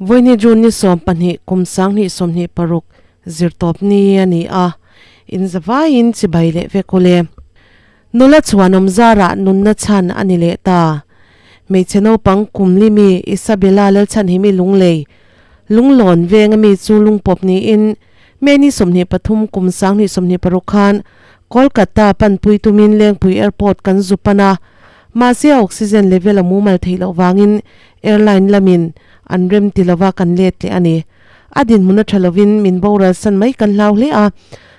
Vawiini June ni 12 kum 2026 zirtawp ni a ni a, inzavaiin chibai leh vek ule. Nula chhuanawm zarah nunna chhan a ni leh ta. Hmeichhe naupang kum limi Isabella Lalchhanhimi Lunglei, Lunglawn veng ami chu lungpawp niin May ni 23 kum 2026 khan Kolkata panpui tumin Lengpui Airport kan zu pan a, mahse a oxygen level a mumal theih loh vangin airline lamin an rem ti lova kan let leh a ni. A dinhmun a tha lovin min boral san mai kan hlau hle a,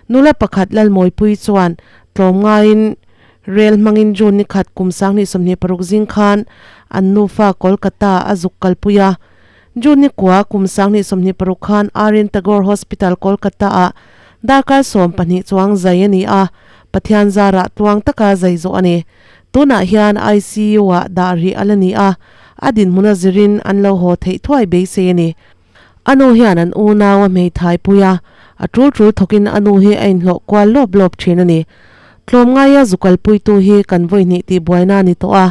nula pakhat Lalmawipui chuan tlawm ngaiin rel hmangin June ni khat kum 2026 zing khan an nufa Kolkata a zuk kalpui a. June ni kua kum 2026 khan RN Tagore Hospital Kolkata ah darkar 12 chuang zai a ni a, Pathian zarah tluang taka zai zawh a ni. Tunah hian ICU ah dah rih a la ni a, a dinhmun a zirin an lo haw theih thuai beisei a ni. A nu hian an unau a hmeithai pui a, a tul tul thawkin a nu hi a inhlawh kual lawp lawp thin a ni. Tlawmngaia zu kalpuitu hi kan vawihnih tih buaina a ni tawh a,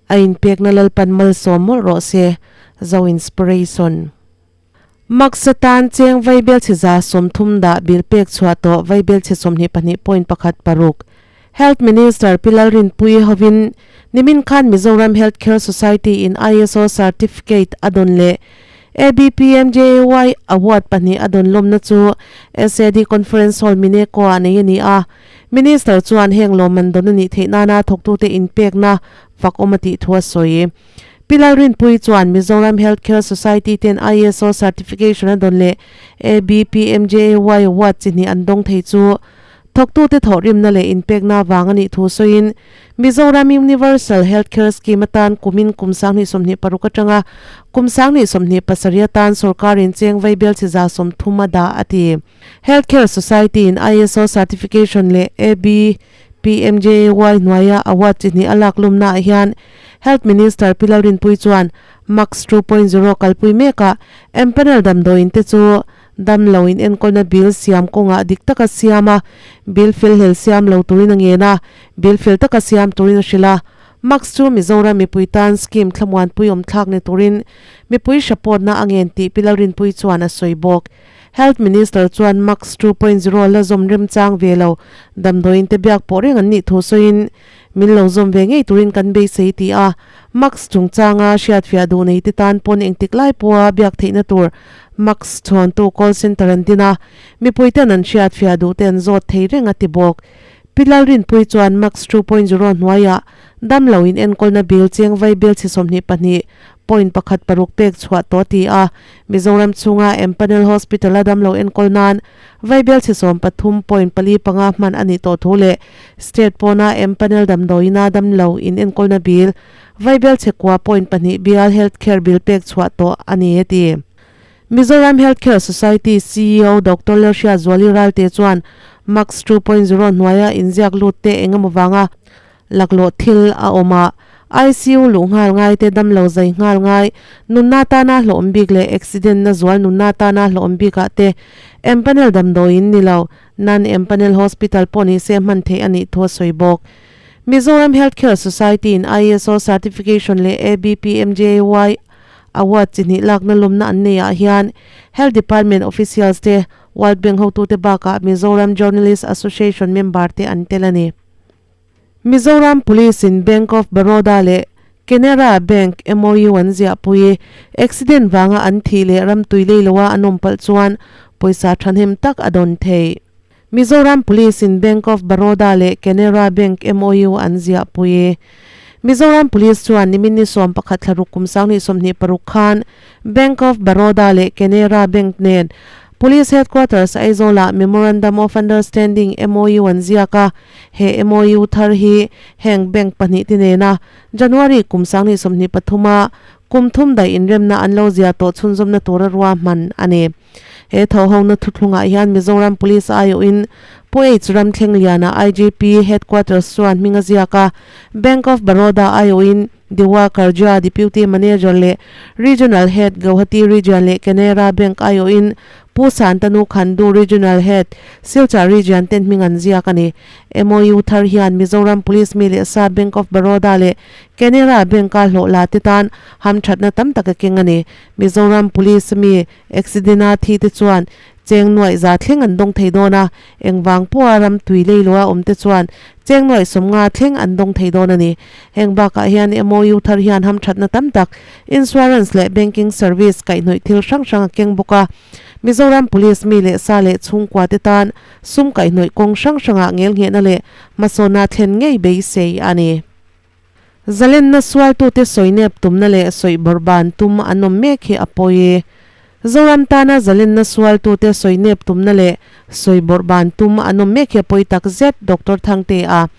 a inpekna Lalpan malsawm mawlh rawh se, Zo Inspiration. Maksa tan cheng vaibelchhe 30 dah bill pek chhuah tawh vaibelchhe 22.16. Health Minister Pi Lalrinpuii hovin nimin khan Mizoram Health Care Society in ISO Certificate a dawn leh ABPMJAY Award pahnih a dawn lawmna chu SAD Conference Hall Mineko ah nei a ni a. Minister chuan heng lawmman dawn a nih theih nana thawktute inpekna fak awm a tih thu a sawi. Pi Lalrinpuii chuan Mizoram Health Care Society ten ISO Certification a dawn leh ABPMJAY Award chi hnih an dawng thei chu thawktute thawhrimna leh inpekna avang a nih thu sawiin Mizoram Universal Health Care Scheme atan kumin kum 2026 atanga kum 2027 atan sorkarin cheng vaibel chi 30 a dah a ti. Health Care Society in ISO Certification leh ABPMJAY hnuaia award chi hnih a lak lumnaah hian Health Minister Pi Lalrinpuii chuan Max 2.0 kalpui mekah empanel damdawiin te chu dam lo in enkawlna bill siam kawngah dik taka siam a, bill fel hlel siam lo turin a ngen a, bill fel taka siam turin a hrilh a. Max chu Mizoram mipui tan scheme thlamuanpui awm thlak ni turin mipui support-na a ngen tih Pi Lalrinpuii chuan a sawi bawk. Health Minister chuan Max 2.0 la zawm remchang ve lo damdawiin te biak pawh reng an nih thu sawiin min lo zawm ve ngei turin kan beisei ti a, Max chungchanga hriatfiah duh nei te tan pawn engtik lai pawha biak theihna tur Max chhawntu call centre an din a, mipui ten an hriatfiah duh te an zawt thei reng a ti bawk. Pi Lalrinpuii chuan Max 2.0 hnuaiah dam lo in enkawlna bill cheng vai bill chhe 22 point pakhat paruk pek chhuah tawh ti a, Mizoram chhunga Empanel Hospital a damlo enkawl nan vaibel chhe 13 point pali panga hman a nih tawh thu leh State pawna Empanel damdawiina damlo in enkawlna bill vaibel chhe kua point pahnih bial Health Care bill pek chhuah tawh a ni a ti. Mizoram Health Care Society CEO Doctor Lalhria Zuali Ralte chuan Max 2.0 hnuaia inziak lut te engemaw vanga Laklawh thil a awm a, ICU luh nghal ngai te damlo zai nghal ngai, nunna tana hlawhawm bik leh accident na zual nunna tana hlawhawm bikah te empanel damdawiin ni lo, non empanel hospital pawh ni se hman theih a nih thu a sawi bawk. Mizoram Health Care Society in ISO certification leh ABPMJAY award chi hnih lakna lawmna an nei ah hian Health Department officials te, World Bank hotute bakah Mizoram Journalist Association member te an tel a ni. Mizoram Police in Bank of Baroda leh Canara Bank MOU an ziahpui. Accident vanga an thih leh ram tui lei loa an awm palh chuan pawisa thahnem tak a dawn theih. Mizoram Police in Bank of Baroda leh Canara Bank MOU an ziahpui. Mizoram Police chuan nimin ni 11 thla ruk kum 2026 khan Bank of Baroda leh Canara Bank nen Police Headquarters Aizawl-ah Memorandum of Understanding, MOU, an ziak a. He MOU thar hi heng bank pahnih te nena January kum 2023 a kum thum daih inremna an lo zia tawh chhunzawmna tura ruahman a ni. He thawhhona thuthlungah hian Mizoram Police aiawhin Pu H Ramthlengliana IGP Headquarters chuan hming a ziak a, Bank of Baroda aiawhin Diwa Karja Deputy Manager leh Regional Head Gauhati Region leh Canara Bank aiawhin Pu Santanu Khandu, Regional Head, Silchar Region ten hming an ziak a ni. MOU thar hian Mizoram Police mi leh sa Bank of Baroda leh Canara Bank-a hlawh la te tan hamthatna tam tak a keng a ni. Mizoram Police mi accident-a thi te chuan cheng nuaih za thleng an dawng thei dawn a, engvang pawha ram tui leiloa awm te chuan cheng nuaih 50 thleng an dawng thei dawn a ni. Heng bakah hian MOU thar hian hamthatna tam tak, insurance leh banking service kaihhnawih thil hrang hrang a keng bawk a. Mizoram Police mi leh sa leh chhungkua te tan sum kaihhnawih kawng hrang hrangah ngelnghehna leh hmasawnna thlen ngei beisei a ni. Zalenna sualtute sawinep tumna leh sawihbawrhban tum an awm mek hi a pawi. Zoram tana zalenna sualtute sawinep tumna leh sawihbawrhban tum an awm mek hi a pawi tak zet, Doctor Thangtea.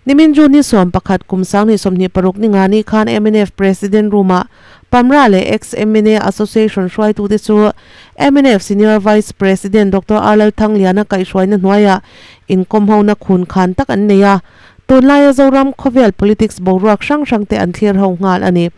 Nimin June ni 11 kum 2026 ni nga ni khan mnf President Room-ah Pamra leh ex-MNA Association hruaitute chu mnf Senior Vice President Doctor R Lalthangliana kaihhruaina hnuaiah inkawmhona khun khan tak an nei a. Tunlaia Zoram khawvel politics boruak hrang hrang te an thlir ho nghal a ni.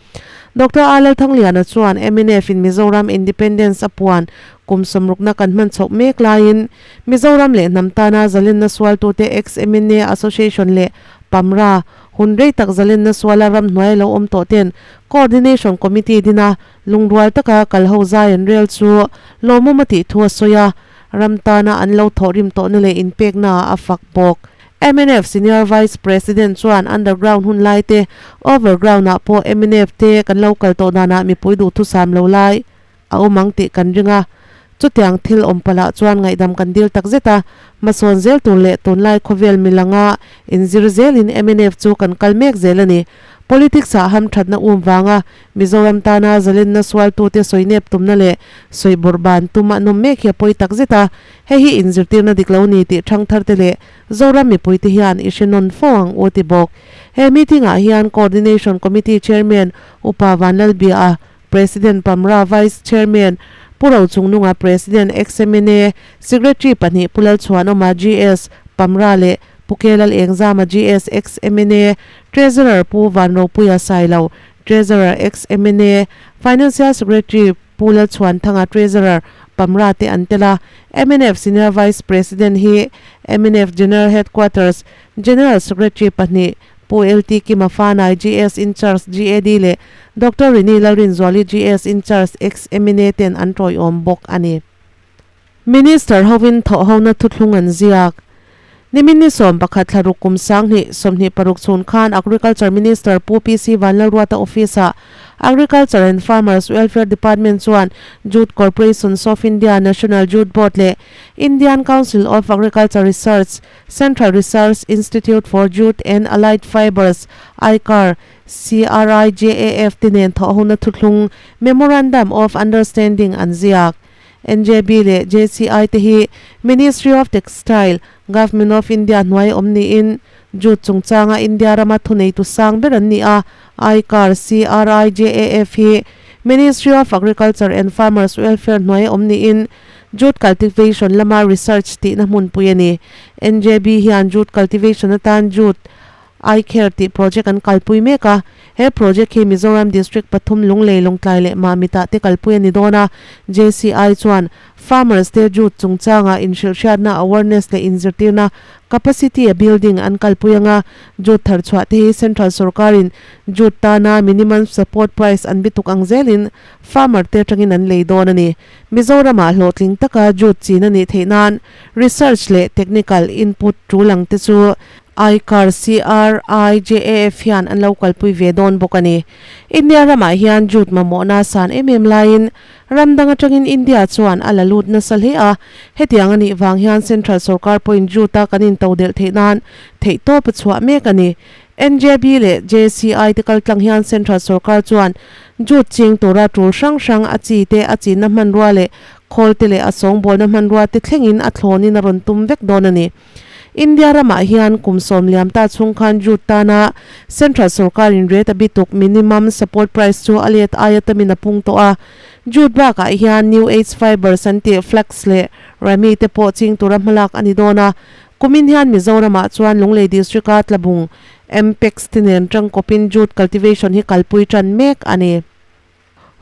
Doctor R Lalthangliana chuan mnf in Mizoram Independence a puan kum sawmrukna kan hman chhoh mek laiin Mizoram leh hnam tana zalenna sualtute ex-MNA Association leh PAMRA hun rei tak zalenna suala ramhnuai lo awm tawh ten Coordination Committee dina lungrual taka kal ho zai an rel chu lawmawm a tih thu a sawi a, ram tana an lo thawhrim tawhna leh inpeknaah a fak bawk. Mnf Senior Vice President chuan underground hun lai te, overground ah pawh mnf te kan lo kal tawh danah mipui duhthusam lo lai a awm ang tih kan ring a. Chutiang thil awm palh ah chuan ngaihdam kan dil tak zet a, hmasawn zel tur leh tunlai khawvel milanga inzir zelin mnf chu kan kal mek zel a ni. Politics ah hamthatna um vanga Mizoram tana zalenna sualtute sawinep tumna leh sawibawrhban tum an awm mek hi a pawi tak zet a. Hei hi inzirtirna dik lo ni tih ṭhangtharte leh Zoram mipuite hian i hre nawn fo ang u ti bawk. He meeting-ah hian Coordination Committee Chairman Upa Vanlalbia, President Pamra Vice Chairman Pu Rochungnunga President XMNA Secretary pahnih Pu Lalchhuanawma GS Pamra leh Pu Kelal Engzama GS XMNA Treasurer Pu Vanropuia Sailo Treasurer XMNA Financial Secretary Pu Lalchhuanthanga Treasurer Pamra te an tel a, mnf Senior Vice President hi mnf General Headquarters General Secretary pahnih Pu LT Kima Fanai GS Incharge GAD leh Doctor Rini Lalrinzuali GS Incharge ex-MNA ten an tawiawm bawk a ni. Minister hovin thawhhona thuthlung an ziak. Nimin ni 11 thla ruk kum 2026 chhun khan Agriculture Minister Pu PC Vanlalruata Office-ah Agriculture and Farmers Welfare Department chuan Jute Corporation of India, National Jute Board leh Indian Council of Agriculture Research, Central Research Institute for Jute and Allied Fibres, ICAR, CRIJAF te nen thawhhona thuthlung, Memorandum of Understanding, an ziak. NJB leh JCI te hi Ministry of Textile, Government of India hnuai awm niin Jute chungchanga India rama thuneitu sang ber an ni a, ICAR, CRIJAF hi Ministry of Agriculture and Farmers Welfare hnuai awm niin Jute cultivation lama research tihna hmunpui a ni. NJB hian jute cultivation atan jute iCare tih project an kalpui mek a, he project hi Mizoram District pathum Lunglei, Lawngtlai leh Mamit-ah te kalpui a ni dawn a, JCI chuan farmers te jute chungchanga inhrilhhriatna awareness leh inzirtirna capacity a building an kalpui anga jute thar chhuah te hi central sorkarin jute tana minimum support price an bituk ang zelin farmer te atangin an lei dawn a ni. Mizoramah hlawhtling taka jute chin a nih theih nan research leh technical input tul ang te chu ICAR, CRIJAF hian an lo kalpui ve dawn bawk a ni. India ramah hian jute mamawhna san em em laiin ram dang atangin India chuan a la lut nasa hle a, hetiang a nih vang hian central sorkar pawhin jute-a kan intodelh theih nan theihtawp a chhuah mek a ni. NJB leh JCI te kaltlang hian central sorkar chuan jute ching tura tul hrang hrang a chi te, a chinna hmanrua leh khawl te leh a sawngbawlna hmanrua te thlengin a thlawnin a rawn tum vek dawn a ni. India ramah hian kum sawm liam ta chhung khan jute tana central sorkarin rate a bituk minimum support price chu a let aia tamin a pung tawh a. Jute bakah hian new age fibres an tih flax leh rami te pawh ching tura hmalak a ni dawn a. Kumin hian Mizoramah chuan Lunglei district-a Tlabung MPEX te nen tangkawpin jute cultivation hi kalpui tan mek a ni.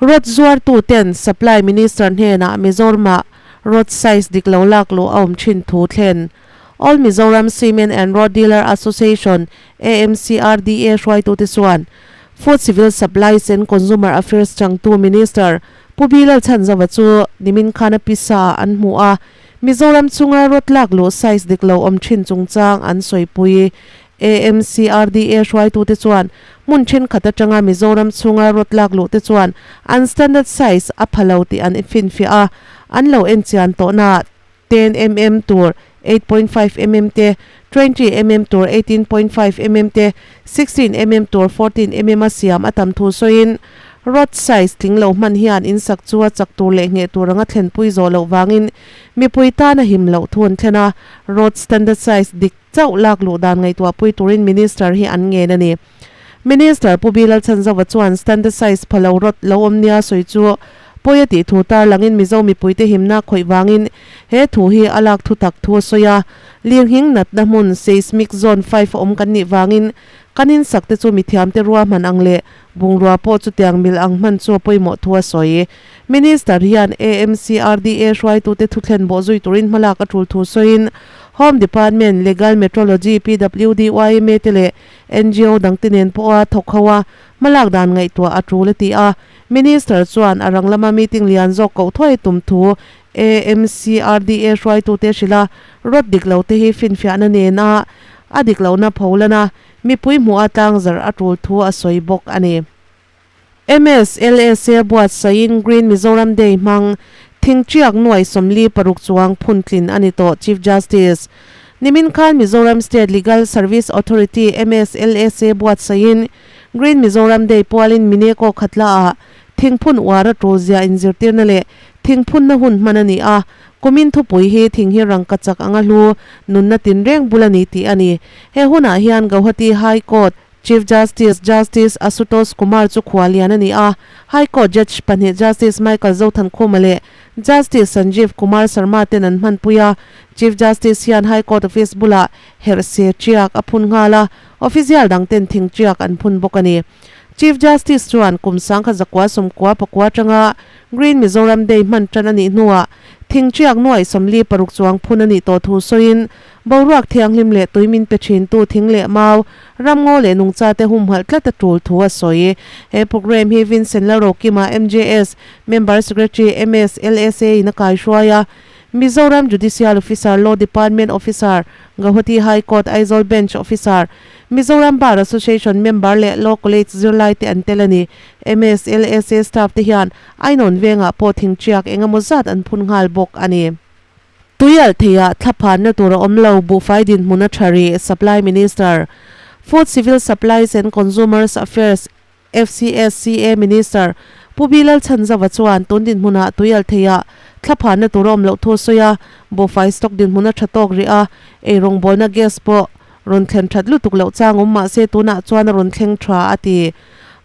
Rod zuartu ten Supply Minister hnenah Mizoramah Rod size dik lo lak luh a awm thin thu thlen. All Mizoram Cement and Rod Dealer Association, AMCRDA, hruaitute chuan Food Civil Supplies and Consumer Affairs changtu Minister Pu Bilal Chhanzova chu nimin khan a pisa ah an hmu a, Mizoram chunga rod lak luh size dik lo awm thin chungchang an sawipui. AMCRDA hruaitute chuan hmun thenkhat atanga Mizoram chhunga rod lak luh te chuan an standard size a pha lo tih an finfiah a, an lo enchian tawhna 10 mm tur 8.5 mm te, 20 mm tur 18.5 mm te, 16 mm tur 14 mm a siam a tam thu sawiin rod size tling lo hman hian insak chu a chak tur leh ngheh tur anga thlenpui zawh loh vangin mipui tan a him loh thu an thlen a, rod standard size dik chauh lak luh dan ngaihtuahpui turin Minister hi an ngen a ni. Minister Pu Bilal Chhanzova chuan standard size pha lo rawt lo awm nia sawi chu pawi a tih thu tarlangin Mizo mipuite himna khawih vangin he thu hi a lak thu tak thu a sawi a. Lirnghing natna hmun seismic zone 5 a awm kan nih vangin kan insak te chu mithiamte ruahman ang leh bungrua pawh chutiang mil ang hman chu a pawimawh thu a sawi. Minister hian AMCRDA hruaitute thuthlen bawh zui turin hmalak a tul thu sawiin Home Department, Legal Metrology, PWD, yma te leh ngo dangte nen pawha thawk ho a, hmalak dan ngaihtuah a tul a ti a. Minister chuan a rang lama meeting lian zawk koh thuai tum thu AMCRDA hruaitute hrilh a, rawt dik lo te hi finfiahna nena a dik lohna pholan a, mipui hmuh a tlangzarh a tul thu a sawi bawk a ni. MSLSA buatsaihin Green Mizoram Day hmang thingṭiak nuai 46 chuang phuntlin a ni tawh Chief Justice Nimin khan Mizoram State Legal Service Authority, MSLSA, buatsaihin Green Mizoram Day pualin Mineko Khatlaah thingphun uar a tul zia inzirtirna leh thingphunna hun hman a ni a, kumin thupui hi thing hi rangka chak anga hlu nunna tinreng bul a ni tih a ni. He hunah hian Gauhati High Court, Chief Justice, Justice Ashutosh Kumar chu khua lian a ni a, High Court Judge pahnih Justice Michael Zothankhuma leh Justice Sanjeev Kumar Sharma ten an hmanpui a. Chief Justice hian High Court office bulah herh se ṭiak a phun nghal a, official dang ten thing ṭiak an phun bawk a ni. Chief Justice chuan kum 1999 atanga Green Mizoram Day hman ṭan a nih hnuah thing ṭiak nuaih 46 chuang phun a nih tawh thu sawiin boruak thianghlim leh tui min pe ṭhintu thing leh mau Ramngaw leh nungchate humhalh tlat a tul thu a sawi. He programme hi Vincent Lalrokima, MJS, Member Secretary, MSLSA in a kaihruai a. Mizoram Judicial Officer, Law Department Officer, Gauhati High Court Aizawl Bench Officer, Mizoram Bar Association member leh Law College zirlaite an tel a ni. MSLSA staff te hian Ainawn vengah pawh thingṭiak engemaw zat an phun nghal bawk a ni. Tuialh theiah thlaphanna tur a awm lo, buhfai dinhmun a tha rih, Supply Minister, Food Civil Supplies and Consumers Affairs, FCSCA, Minister Pu Bilal Chhanzova chuan tun dinhmunah tuialh theiah thlaphanna tur a awm loh thu a sawi a, buhfai stock dinhmun a tha tawk rih a, eirawngbawlna gas pawh rawn thlen that lutuk loh chang awm mah se tunah chuan a rawn thleng tha a ti.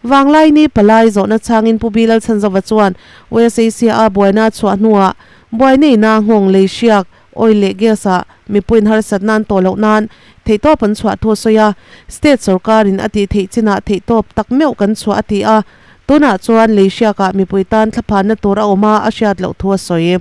Vanglaini palai zawhna changin Pu Bilal Chhanzova chuan West Asia-a buaina a chhuah hnuah Buai neihna nghawng lei hriak, oil leh gas ah mipuiin harsatna an tawh loh nan theihtawp an chhuah thu a sawi a, state sorkarin a tih theih chinah theihtawp tak meuh kan chhuah a ti a, tunah chuan lei hriakah mipui tan thlaphanna tur a awm a a hriat loh thu a sawi.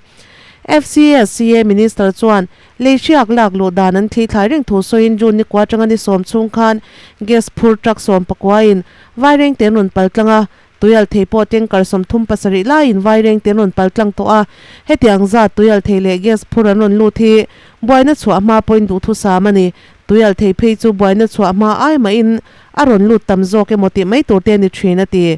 FCSCA Minister chuan lei hriak lak luh dan an thli thlai reng thu sawiin June ni kua atanga ni sawm chhung khan gas phur truck sawm pakua in vairengte an rawn paltlang a, Tuial thei pawh tanker 37 laiin vaireng te an rawn pal tlang tawh a, hetiang zat tuial thei leh gas phur an rawn lut hi buaina chhuah hma pawhin duhthusam a ni. Tuial thei phei chu buaina chhuah hma ai mahin a rawn lut tam zawk emaw tih mai tur te a ni thin a ti.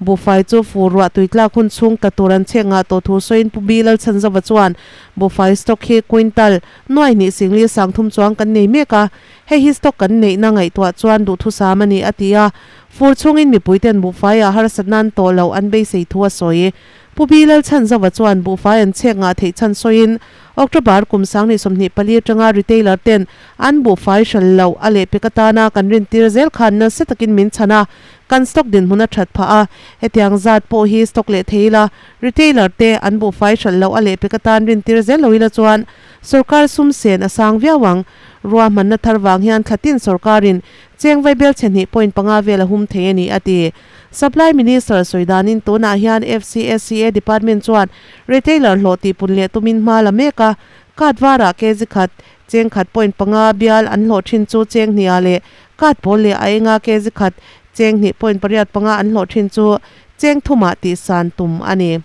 Buhfai chu fur ruah tui tlak hun chhung tla tur an chhek ngah tawh thu sawiin Pu Bi Lalchhanzova chuan buhfai stock hi quintal nuai hnih singli sangthum chuang kan nei mek a, hei hi stock kan neihna ngaihtuah chuan duhthusam a ni a ti a. Fur chungin mipuiten buhfaiah harsatna an tawh loh an beisei thu a sawi. Pu Bi Lalchhanzova chuan buhfai an chhek ngah theih chhan sawiin October kum 2024 atanga retailer ten an buhfai hral loh a lehpek atana kan rintir zel khan nasa takin min chhan a, kan stock dinhmun a that phah a, hetiang zat pawh hi stock leh thei ila retailer te an buhfai hral loh a lehpek atan rintir zel lo ila chuan sorkar sum sen a sang viau ang. Ruahmanna thar vang hian thlatin sorkarin cheng vaibel chhe hnih point panga vel a hum thei a ni, a ti. Supply Minister sawi danin tunah hian FCSCA Department chuan retailer hlawh tihpun leh tumin hma la mek a, card varah kg khat, cheng khat point panga bial an hlawh thin chu cheng hniha leh card pawl leh a enga kg khat, cheng hnih point pariat panga an hlawh thin chu cheng thumah tihsan tum a ni.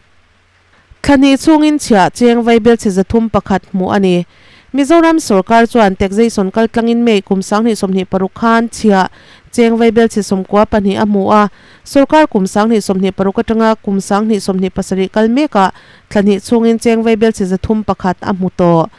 Thla hnih chhungin chhiah cheng vaibel chhe 301 hmuh a ni. Mizoram sorkar chuan taxation kal tlangin May kum 2026 khan chhiah cheng vaibel chhe 92 a hmu a. Sorkar kum 2026 atanga kum 2027 kal mekah thla hnih chhungin cheng vaibel chhe 301 a hmu tawh.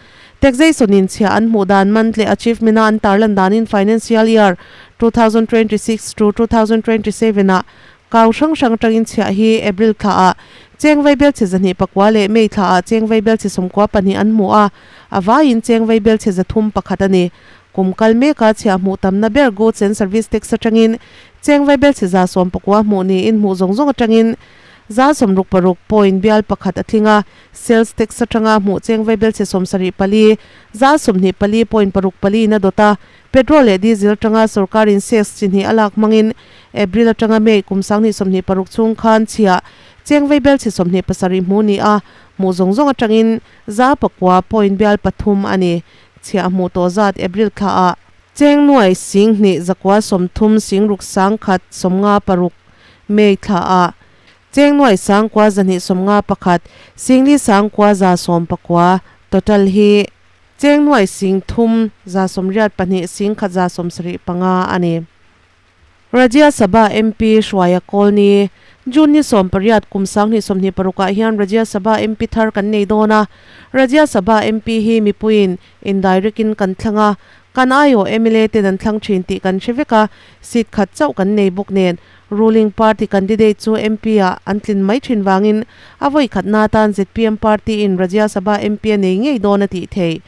Taxation in chhiah an hmuh dan monthly achievement a an tarlan danin financial year 2026 to 2027 ah Kau hrang hrang atangin chhiah hi April thlaah cheng vaibel chhe 209 leh May thlaah cheng vaibel chhe 92 an hmu a, a vaiin cheng vaibel chhe 301 a ni. Kum kal meka chhiah hmuh tamna ber Goods and Service Tax atangin cheng vaibel chhe 190 hmuh niin hmuh zawng zawng atangin 66 point bial pakhat a tling a, Sales Tax atanga hmuh cheng vaibel chhe 74, 24 point paruk pali in a dawt a, Petrol leh diesel atanga sorkarin cess chi hnih a lak hmangin April atanga May kum 2026 chhung khan chhiah cheng vaibel chhe 27 hmu ni a, hmuh zawng zawng atangin 9 point bial pathum a ni. Chhiah hmuh tawh zat April thlaah cheng nuai sing hnih zakua 30 sing ruk sang khat 56 May thlaah cheng nuai sang kua 251 singli sang kua 119 total hi Cheng nuai sing thum 82 sing khat 75 a ni. Rajya Sabha MP Hruaia Kawlni, June ni 18 kum 2026 ah hian Rajya Sabha MP thar kan nei dawn a. Rajya Sabha MP hi mipuiin indirect in kan thlang a, kan aiawh mla ten an thlang thin tih kan hre vek a, seat khat chauh kan nei bawk nen ruling party candidate chu MP ah an tlin mai thin vangin a vawi khatna atan zpm party in Rajya Sabha MP a nei ngei dawn a tih theih.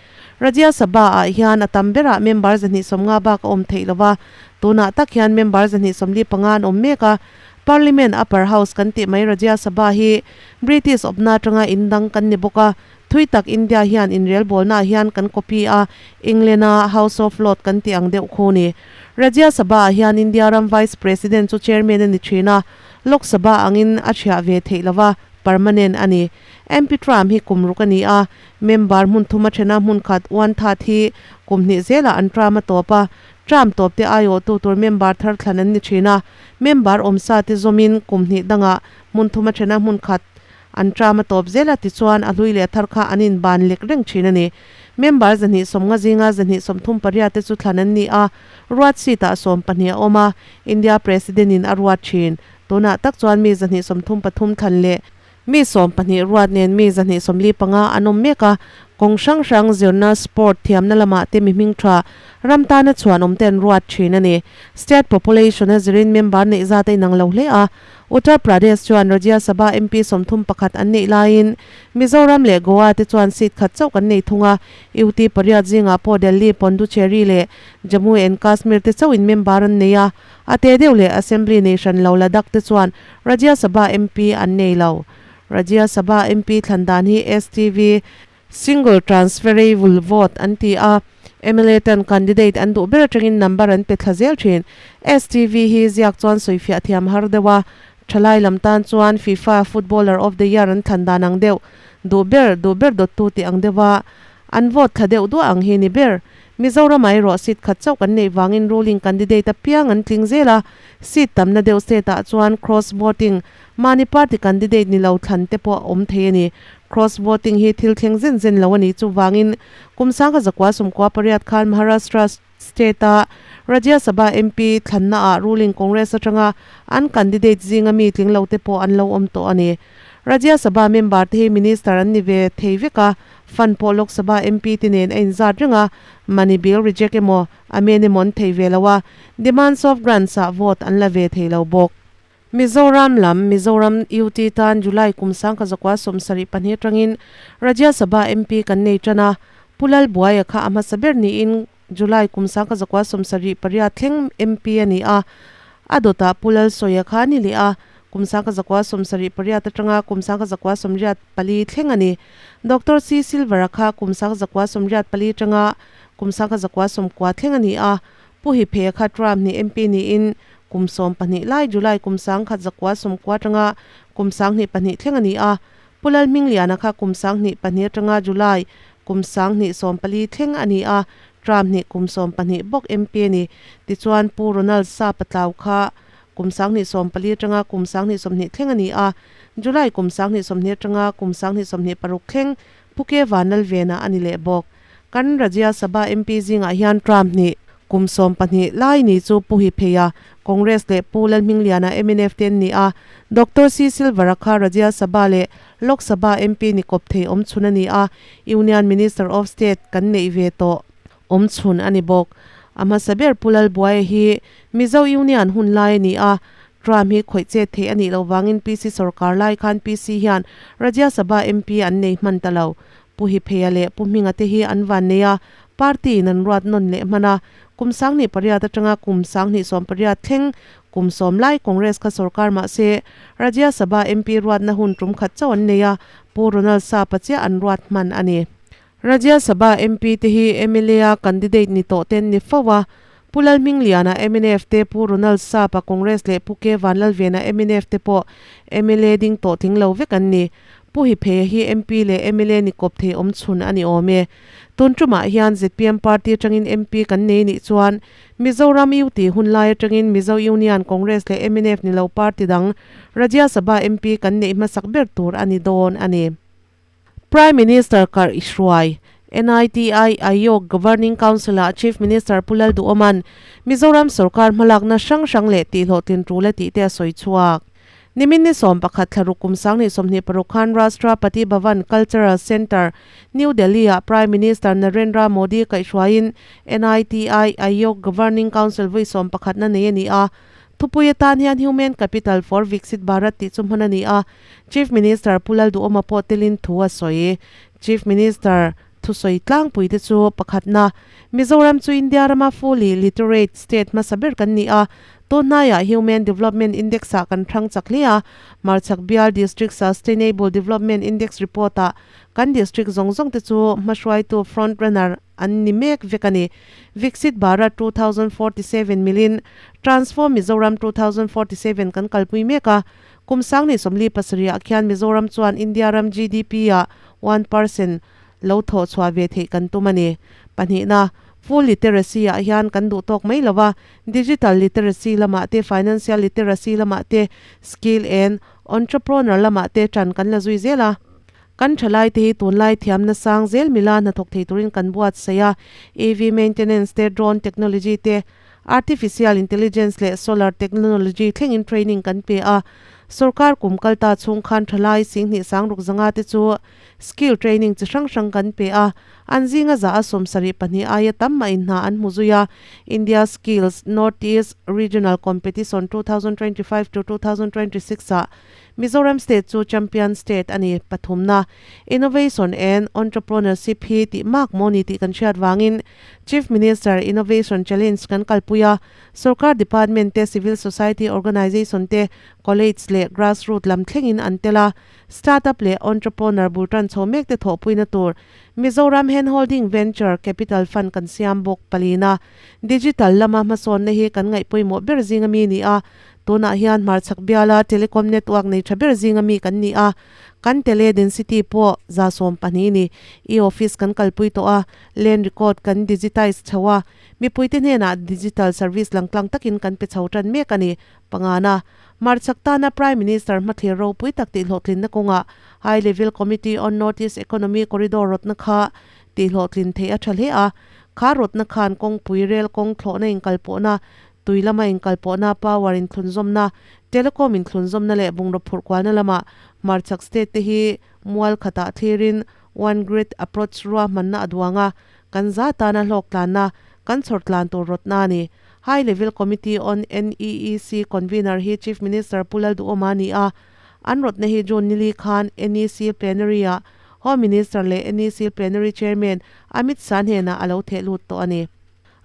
Rajya Sabha ah hian a tam berah member 250 bak a awm theih lova, tunah tak hian member 245 an awm mek a. Parliament upper house kan tih mai Rajya Sabha hi British awpna atanga indang kan ni bawk a, thui tak India hian inrelbawlnaah hian kan copy a, England a House of Lord kan tih ang deuh khu ni. Rajya Sabha ah hian India ram Vice President chu Chairman a ni thin a, Lok Sabha angin a thiah ve theih lova, permanent a ni. MP Trump hi kum ruk a ni a, member hmun thum a thena hmun khat one third hi kum hnih zelah an term a tawp a, term tawp te aiawhtu tur member thar thlan an ni thin a, member awmsa te zawmin kum hnih dangah hmun thum a thena hmun khat an term a tawp zel a tichuan a hlui leh thar kha an inban lek reng thin a ni. Member 250 zinga 238 te chu thlan an ni a, ruat seat ah 12 a awm a, India President in a ruat thin. Tunah tak chuan mi 233 thlan leh mi 12 ruat nen mi 245 an awm mek a, kawng hrang hrang zirna, sport, thiamna lamah te mi hming tha ram tana chhuan awm te an ruat thin a ni. State population a zirin member neih zat a inang lo hle a, Uttar Pradesh chuan Rajya Sabha MP 31 an neih laiin Mizoram leh Goa te chuan seat khat chauh kan nei thung a, UT pariat zingah pawh Delhi, Pondicherry leh Jammu and Kashmir te chauhin member an nei a, A te deuh leh Assembly nei hran lo Ladakh te chuan Rajya Sabha MP an nei lo. Rajya Sabha MP thlan dan hi STV, Single Transferable Vote, an ti a, mla ten candidate an duh ber atangin number an pe thla zel thin. STV hi ziak chuan sawifiah thiam har deuh a, thalai lam tan chuan FIFA Footballer of the Year an thlan dan ang deuh, duh ber, duh ber dawttu tih ang deuh a, an vote thla deuh duah ang hi ni ber. Mizoram ah erawh seat khat chauh kan neih vangin ruling candidate apiang an tling zel a, seat tamna deuh state ah chuan cross voting, mahni party candidate ni lo thlan te pawh a awm thei a ni. Cross voting hi thil thleng zen zen lo a nih chuvangin kum 1998 khan Maharashtra state a Rajya Sabha MP thlanna ah ruling Congress atanga an candidate zinga mi tling lo te pawh an lo awm tawh a ni. Rajya Sabha member te hi minister an ni ve thei vek a, Fund pawh Lok Sabha MP te nen a inzat reng a, money bill reject emaw, amend emaw an thei ve lo a, demands of grants ah vote an la ve thei lo bawk. Mizoram lam, Mizoram UT tan July kum 1972 atangin Rajya Sabha MP kan nei tan a, Pu Lalbuaia kha a hmasa ber niin July kum 1978 thleng MP a ni a, a dawtah Pu Lalsawia kha a ni leh a, kum 1978 atanga kum 1984 thleng a ni. Doctor C. Silver-a kha kum 1984 atanga kum 1990 thleng a ni a, Pu Hiphe kha term hnih MP niin kum 12 lai July kum 1990 atanga kum 2002 thleng a ni a, Pu Lalhmingliana kha kum 2002 atanga July kum 2014 thleng a ni a, term hnih kum 12 bawk MP a ni. Tichuan Pu Ronald Sapatlau kha kum 2014 atanga kum 2020 thleng a ni a, July kum 2020 atanga kum 2026 thleng Pu Ke Vanlalvena a ni leh bawk. Kan Rajya Sabha MP zingah hian term hnih kum 12 lai ni chu Pu Hipheia, Congress leh Pu Lalhmingliana mnf te an ni a, Doctor C Silvara kha Rajya Sabha leh Lok Sabha MP ni kawp thei awm chhun a ni a, Union Minister of State kan neih ve tawh awm chhun a ni bawk. A hmasa ber Pu Lalbuaia hi Mizo Union hun lai a ni a, Term hi khawih chet theih a nih loh vangin PC sorkar lai khan PC hian Rajya Sabha MP an nei hman ta lo. Pu Hipheia leh Pu Hminga te hi an van nei a, party in an ruat nawn leh hman a. Kum 2008 atanga kum 2018 thleng kum 10 lai Congress kha sorkar mah se, Rajya Sabha MP ruatna hun tum khat chauh an nei a, Pu Ronald Sapa chiah an ruat hman a ni. Rajya Sabha MP te hi mla a candidate ni tawh ten ni fo a, Pu Lalhmingliana mnf te, Pu Ronald Sapa Congress leh Pu K Vanlalvena mnf te pawh mla ding tawh tling lo vek an ni. Pu Hipheia hi MP leh mla ni kawp thei awm chhun a ni awm e. Tun tumah hian zpm party atangin MP kan nei nih chuan Mizoram UT hun lai atangin Mizo Union Congress leh mnf ni lo party dang Rajya Sabha MP kan neih hmasak ber tur a ni dawn a ni. Prime Minister kar i hruai. NITI Aayog Governing Council-ah Chief Minister Pu Lalduhoma'n Mizoram sorkar hmalakna hrang hrang leh tihhlawhtlin tul a tih te a sawi chhuak. Nimin ni 11 thlaruk kum 2026 khan Rashtrapati Bhavan Cultural Centre, New Delhi-ah Prime Minister Narendra Modi kaihhruaiin NITI Aayog Governing Council vawi 11 na nei a ni a. Thupui atan hian Human Capital for Viksit Bharat tih chu hman a ni a. Chief Minister Pu Lalduhoma pawh telin thu a sawi. Chief Minister thusawi tlangpui te chu pakhatna, Mizoram chu India rama fully literate state hmasa ber kan ni a, tun hnaiah Human Development Index-ah kan hrang chak hle a, Hmarchhak Bial District Sustainable Development Index report-ah kan district zawng zawng te chu hmahruaitu front runner an ni mek vek a ni. Viksit Bharat 2047 milin Transform Mizoram 2047 kan kalpui mek a, Kum 2047 ah khian Mizoram chuan India ram GDP ah 1% lo thawh chhuah ve theih kan tum a ni. Pahnihna, full literacy ah hian kan duh tawk mai lo a, digital literacy lamah te, financial literacy lamah te, skill and entrepreneur lamah te tan kan la zui zel a. Kan thalai te hi tunlai thiamna sang zel mila hnathawk thei turin kan buatsaih a, EV maintenance te, drone technology te, Artificial Intelligence leh Solar Technology thlengin training kan pe a, sorkar kum kal ta chhung khan thalai 26,600 te chu skill training chi hrang hrang kan pe a, an zinga za a 72 aia tam mah in hna an hmu zui a, India Skills North East Regional Competition 2025 to 2026 ah Mizoram State chu Champion State a ni. Pathumna, Innovation and Entrepreneurship hi tih mak maw ni tih kan hriat vangin Chief Minister Innovation Challenge kan kalpui a, sorkar department te, civil society organisation te, college leh grassroot lam thlengin an tel a, startup leh entrepreneur bul tan chho mek te thawhpuina tur Mizoram Handholding Venture Capital Fund kan siam bawk. Palina, Digital lama hmasawnna hi kan ngaihpawimawh ber zinga mi ni a, tunah hian hmarchhak biala telecom network nei tha ber zinga mi kan ni a, kan tele density pawh 12% ni. E-office kan kalpui tawh a, Land record kan digitize chho a, mipuite hnenah digital service langtlang takin kan pe chho tan mek a ni. Pangana, Hmarchhak tana Prime Minister hmathlir ropui tak tihhlawhtlinna kawngah High Level Committee on North East Economy Corridor rawtna kha tihhlawhtlin theih a tha hle a. Kha rawtna khan kawngpui rel kawng thlawhna inkalpawhna, tui lama inkalpawhna, power inthlunzawmna, telecom inthlunzawmna leh bungraw phurh kualna lamah Hmarchhak state te hi mual khatah thlirin One Grid Approach ruahmanna a duang a, kan za tana hlawk tlanna, kan chhawr tlan tur rawtna a ni. High Level Committee on NEEC Convener hi Chief Minister Pu Lalduhoma a ni a, an rawtna hi June nili khan NEC Plenary-ah Home Minister leh NEC Plenary Chairman Amit Shah hnenah a lo theh lut tawh a ni.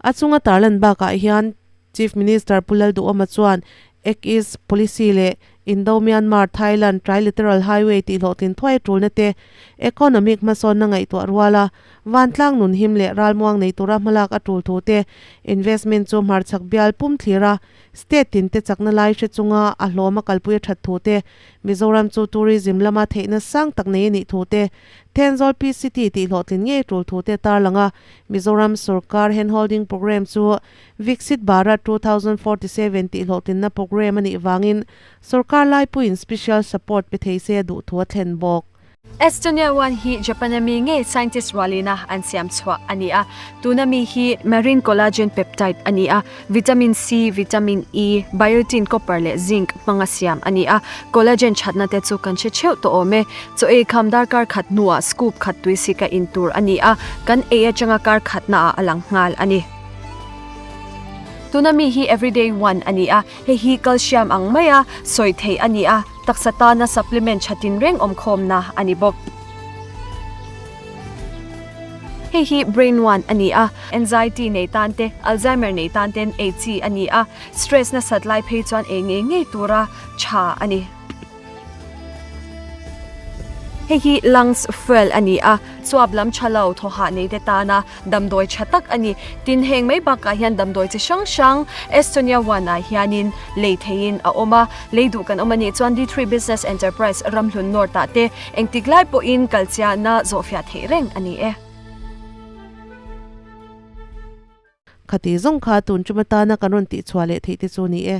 A chunga tarlan bakah hian Chief Minister Pu Lalduhoma chuan Act East Policy leh Indo-Myanmar Thailand Trilateral Highway tih hlawhtlin thuai tulna te, economic hmasawnna ngaihtuah ruala vantlang nun him leh ralmuang nei tura hmalak a tul thu te, investment chu hmarchhak bial pum thlira state tin te chakna lai hre chunga a hlawm a kalpui a that thu te, Mizoram chu tourism lama theihna sang tak nei a nih thu te, Thenzawl PCT tih hlawhtlin ngei tul thu te tarlang a, Mizoram sorkar handholding programme chu Viksit Bharat 2047 tih hlawhtlinna programme a nih vangin sorkar laipuiin special support pe thei se a duh thu a thlen bawk. Estonia one hi Japan a mi ngei scientist rualina an siam chhuah a ni a, tuna mi hi marine collagen peptide a ni a, vitamin C, vitamin E, biotin, copper leh zinc hmanga siam a ni a, collagen thatna te chu kan hre theuh tawh awm e. Chaw ei kham darkar khat hnuah scoop khat tui sika in tur a ni a, kan ei atanga kar khatnaah a lang nghal a ni. Tuna mi hi everyday one a ni a, hei hi calcium ang maia sawi theih a ni a, taksa tana supplement tha tinreng awmkhawmna a ni bawk. Hei hi brain one a ni a, anxiety nei tan te, Alzheimer nei tan ten ei chi a ni a, stress nasat lai phei chuan ei ngei ngei tura tha a ni. Hei hi lungs fuel a ni a, chuap lam tha lo thaw hah nei te tana damdawi tha tak a ni. Tin, heng mai bakah hian damdawi chi hrang hrang Estonia one ah hianin lei theihin a awm a, lei duh kan awm a nih chuan D3 Business Enterprise Ramhlun North ah te engtik lai pawhin kalchiahna zawhfiah theih reng a ni e. Khati zawng kha tun chuma tana kan rawn tihchhuah leh theih te chu ni e.